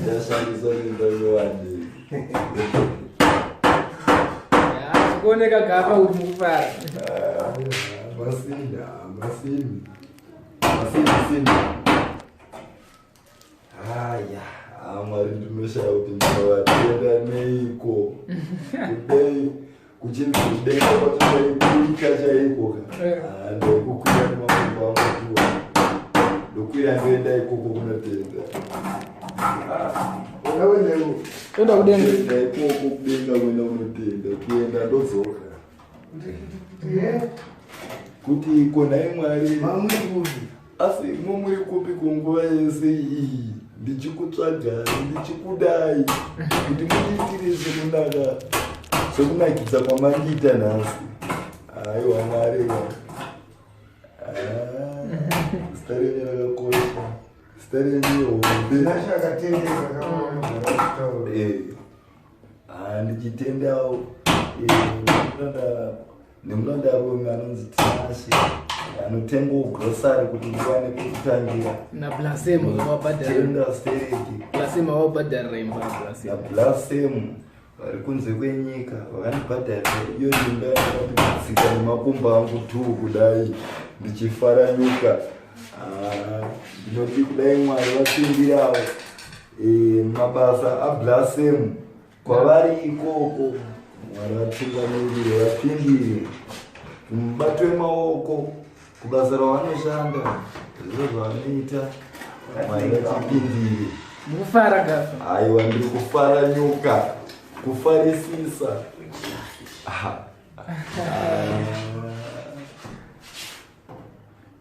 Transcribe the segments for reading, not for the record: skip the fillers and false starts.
Ndashandisa imba yowani. Kuoneka gapa uri mukufara. Masinda, masini. Masini sini. Haya, Mwari ndinoshaya kuti ndinovatenda neiko. Kudai kuchinzi kudenga kwacho ndaikuita chaiko ka. Eh. Ah, ndaikukwira nemakumbo angu tuwa. Ndokwira ndoenda ikoko kunotenda. Toenda kudenga. Kuenda ikoko kudenga kuenda kunotenda. Kuenda ndodzoka. Kuti iko nhai Mwari. Asi mumuri kupi kunguva yese iyi ndichikutsvagai ndichikudai kuti mundiitire zvekunaka sekunakidza kwamandiita nhasi. Aiwa Mwari wa. Ah, zita renyu rakakosha. Zita renyu ihombe. Eh. Ah, ndichitendawo eh, nemurandarume anonzi Tinashe anotengawo grocery kuti ndiwane pekutangira. NaBlasem wabhadhara. Tenda stereki. Blasem wabhadharira imba Blasem. NaBlasem vari kunze kwenyika vakandibhadharira iyo imba yandakati nemakumbo angu tuu kudai ndichifaranyuka. Ah, ndinoti kudai Mwari vapindirawo eh, mabasa aBlasem kwavari ikoko Mwari vatungamirire vapindire mubato wemaoko kubasa ravanoshanda zviro zvavanoita Mwari vachipindire. Mukufara gafa. Aiwa ndiri kufara nyuka kufarisisa. Ah.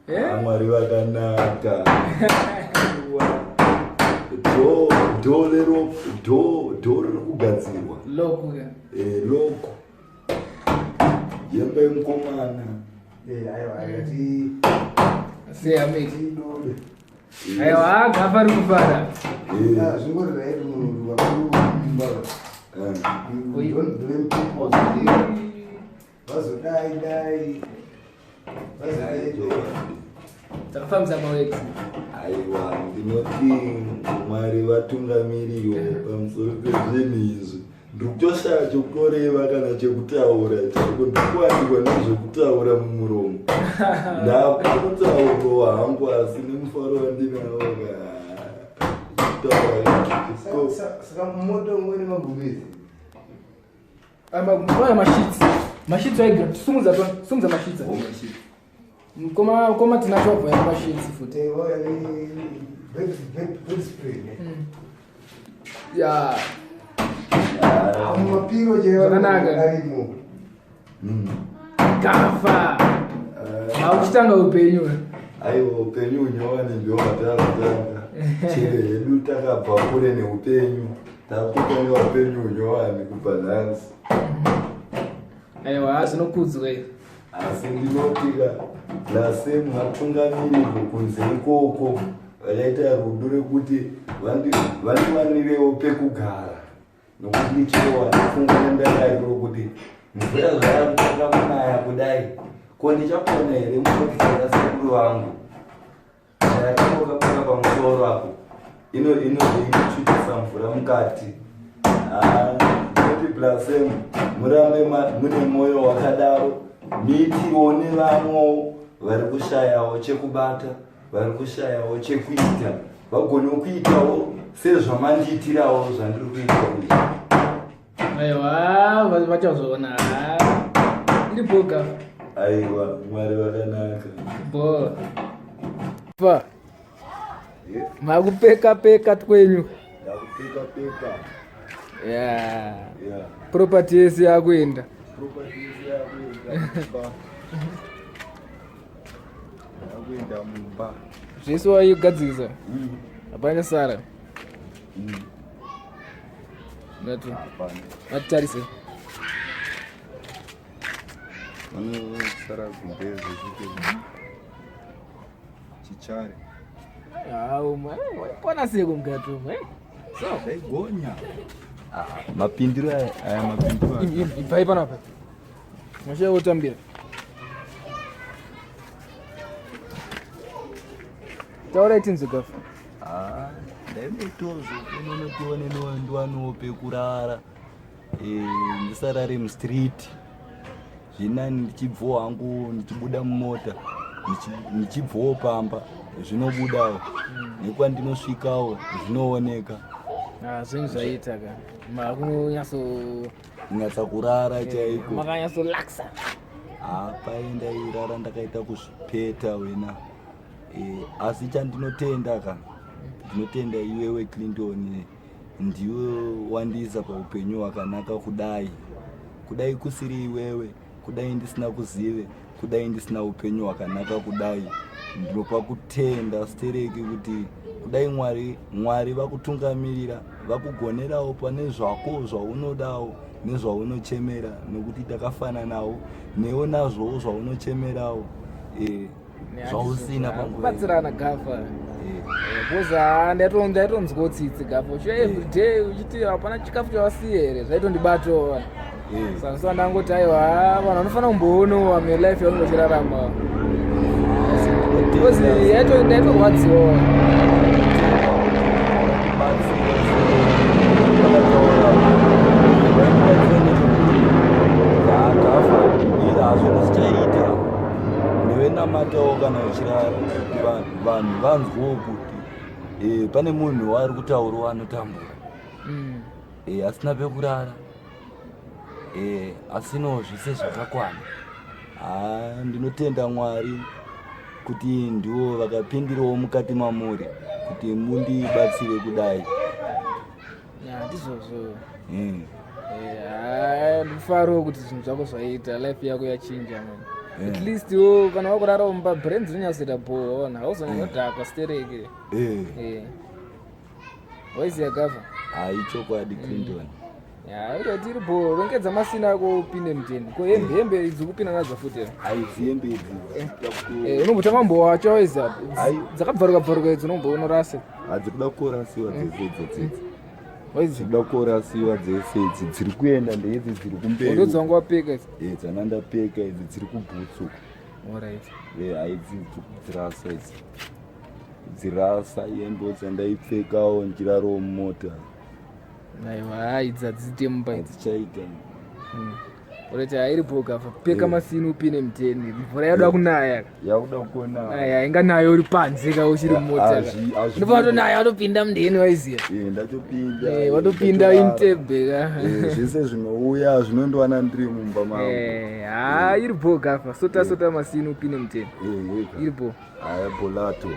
Eh? Mwari vakanaka. Dho dho rero dho dho riri kugadzirwa. Loku ka. Eh, loko. Yemba yemukomana. Seyameki. Aiwa gafa ri kufara. Eh, eh. Vazodai dai vazodai Takafambisa maweeks. Aiwa ndinoti Mwari vatungamiriwo pamusoro pezvinhu izvi. Ndiri kutoshaya chokureva kana chekutaura chaiko ndikuwanikwa nezvekutaura mumuromo. Ndakutaurawo hangu asi nemufaro wandinawo ka. Kutaura Saka moto umweni magumbezi Aya mashitsi. Mashitsi aigra. Sumudza to. Sumudza mashitsi. Koma koma tinacho bva ya mashitsi futi. Bedspread Ya. mumapiro Zvakanaka. arimo Gafa. Hauchitanga upenyu. we. Aiwa upenyu unyowani ndio watakutanga. Chero hedu takabva kure neupenyu. Takutanga upenyu unyowani kubva nhasi. Aiwa zvinokudzwa izvi. Asi ndinotika lasemu vatungamiriri kunze ikoko vachaita rudo rekuti vandiwanirewo pekugara nokuti ndichirowa pfungwa nendangariro kuti mvura zvayakutanga kunaya kudai ko ndichapona here mukokisera sekuru vangu chayakakoka pamusoro apo inotsvitisa mvura mukati. Ah, ndinoti Blasem murambe mune mwoyo wakadaro miitiwo nevamwewo vari kushayawo chekubata vari kushayawo chekuita vagone kuitawo sezvamandiitirawo zvandiri kuita izvi. Aiwa vachazoona. Iri boga. Aiwa Mwari vakanaka. Bo. Pa. Makupeka peka twenyu. Ndakupeka peka. Yeah. Yeah. Property yese yakuenda. Property yese yakuenda mumba. Yakuenda mumba. Zvese waigadzirisa. Hapana chasara. Ngati. Hapana. Ngatitarise. Vanosara gumbeze chete. Chichare. Hauma. Waipona sei kumukati umu, eh? So, Ndaigonya. Ah, mapindiro aya aya mapindiro aya. ibvai panapa. Mashaya wotambira. Taurai tinzwe gafa. Ah, ndainotozvo unonotione ndiwanewo pekurara eh, ndisarare mustreet zvinani ndichibvawo hangu ndichibuda mumota ndichibvawo pamba zvinobudawo nekwandinosvikawo zvinooneka. Ah, zvinhu zvaita ka makunonyatso kunyatsa kurara chaiko makanyatsolaksa. Apa ndairara ndakaita kuzvipeta wena. Asi chandinotenda ka, ndinotenda iwewe Clinton, ndiwe wandiisa paupenyu hwakanaka kudai. Kudai kusiri iwewe, kudai ndisina kuzive, kudai ndisina upenyu hwakanaka kudai. Ndinopa kutenda stereki kuti kudai Mwari vakutungamirira, vakugonerawo pane zvako zvaunodawo nezvaunochemera, nekuti takafananawo newe nazvowo zvaunochemerawo zvausina panguva. Kubatsirana gafa because ndaitonzwa tsitsi gafa uchiya everyday uchiti hapana chikafu chawasiya here, zvaitondibatawo. Saka so ndangoti aiwa, vanhu vanofanira kumboonawo amwe life yaunenge uchirarama because ndaitorwadziwa. Gafa hazvo zvichaita newe, namatawo kana uchirara kuti vanhu vanzwewo kuti pane munhu waari kutaurawo anotambura, asina pekurara, asinawo zvese zvakakwana. Ha, ndinotenda Mwari kuti ndiwo vakapindirawo mukati mamuri kuti mundibatsire kudai. Ya, ndizvozvo. Ndifaro kuti zvinhu zvako zvaita, life yako yachinja man. At least wo kana wakurara mumba, brain dzinonyatsoita bho, ona hauzonyanyodhakwa stereke. Waiziya gafa? Hai, chokwadi Clinton. Ya, uri tiri bho, rongedza masina ako upinde muteni. Ko hembe, hembe idzi kupinda nadzo futi here? Haidzi hembe idzi. Unombota mambo wacho waiziya? Dzakabvaruka bvaruka idzi unombonorasa. Hadzikuda kurasiwa dzese idzo dzidzi. Waiziya? Dzikuda kurasiwa dzese idzi, dziri kuenda ndeidzi dziri kumberi. Ndo dzangu wapfeka idzi? Dzana ndapfeka idzi dziri kubhutsu. Alright. Haidzi dzirasa idzi, dzirasa hembe dzandaipfekawo ndichirarawo mumota. Aiwa, idzi hadziite mumba idzi. Hadzichaita. Alright, hairi bho gafa, peka masini upinde muteni, mvura yakuda kunaya. Yakuda kuona. Aya inganayo uri panze ka uchiri mumota ka. Ndofana kutonaya watopinda mundeni, waiziya? Ndatopinda. Watopinda intebe ka. Zvese zvinouya zvinondiwana ndiri mumba mangu. Ha, iri bho gafa, sota sota masini upinde muteni. Iri bho. Haya, bolato.